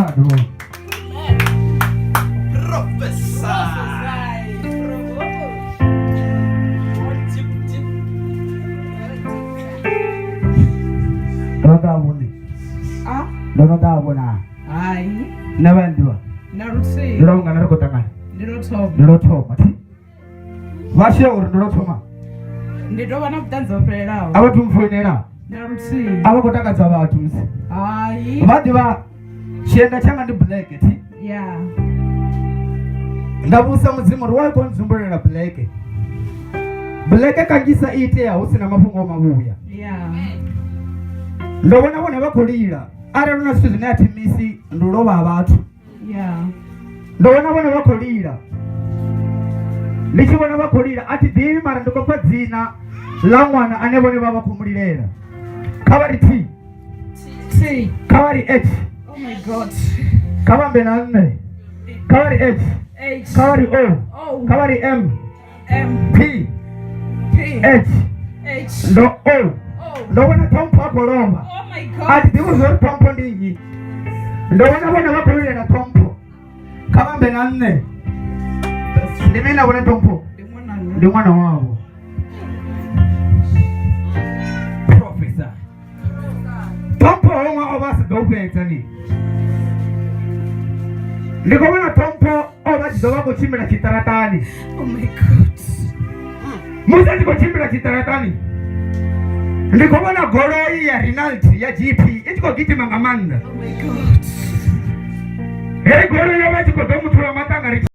A dovha. Prophesy. Ndo no ḓa vhone. A? Ndo no ḓa vhona. Hai. Nṋe vha nḓivha. Na luthihi. Ndi lwa vhungana ri khou ṱangana. Ndi lwo thoma. Ndi lwo thoma. Thi. Vha share uri ndi lwo thoma. Ndi tou vha na vhuṱanzi ho fhelelaho. A vha thu mpfoinela. Na luthihi. A vha khou takadza vhathu musi. Hai. Vha ḓivha tshienda tshanga ndi black thi. Ya. Nda vhusa mudzimu uri why khou ndzumbulela black. Black kanzhisa i itea hu si na mafhungo mavhuya. Ya. Ndo vhona vhone vha khou lila arali hu na zwithu zwine a thi misi ndi u lovha ha vhathu. Ya. Ndo vhona vhone vha khou lila ndi tshi vhona vha khou lila a thi ḓivhi mara ndi khou pfa dzina ḽa ṅwana ane vhone vha vha khou mu lilela. Kha vha ri T. T. Kha vha ri H. Oh my God. Kha vha ambe na nṋe. Kha vha ri H. H. Kha vha ri O. O. Kha vha ri M. M. P. P. H. H. Ndo O. O. Ndo vhona ṱhompho a khou lovha. Oh my God. A thi ḓivhi zwa uri ṱhompho ndi nnyi. Ndo vhona vhone vha khou lilela ṱhompho. Kha vha ambe na nṋe. Ndi mini na vhone ṱhompho? Ndi ṅwananga. Ndi ṅwana wavho. Prophesy. Ṱhompho hoṅwa o vha a si ḓo fhedza ni. Ndi khou vhona ṱhompho o vha tshi ḓo vha khou tshimbila tshiṱaratani. Oh my God. Musi a tshi khou tshimbila tshiṱaratani ndi khou vhona goloi ya Renault ya GP i tshi khou gidima nga maanḓa. Oh my God. Hei goloi yo vha i tshi khou ḓo muthula maṱanga ri.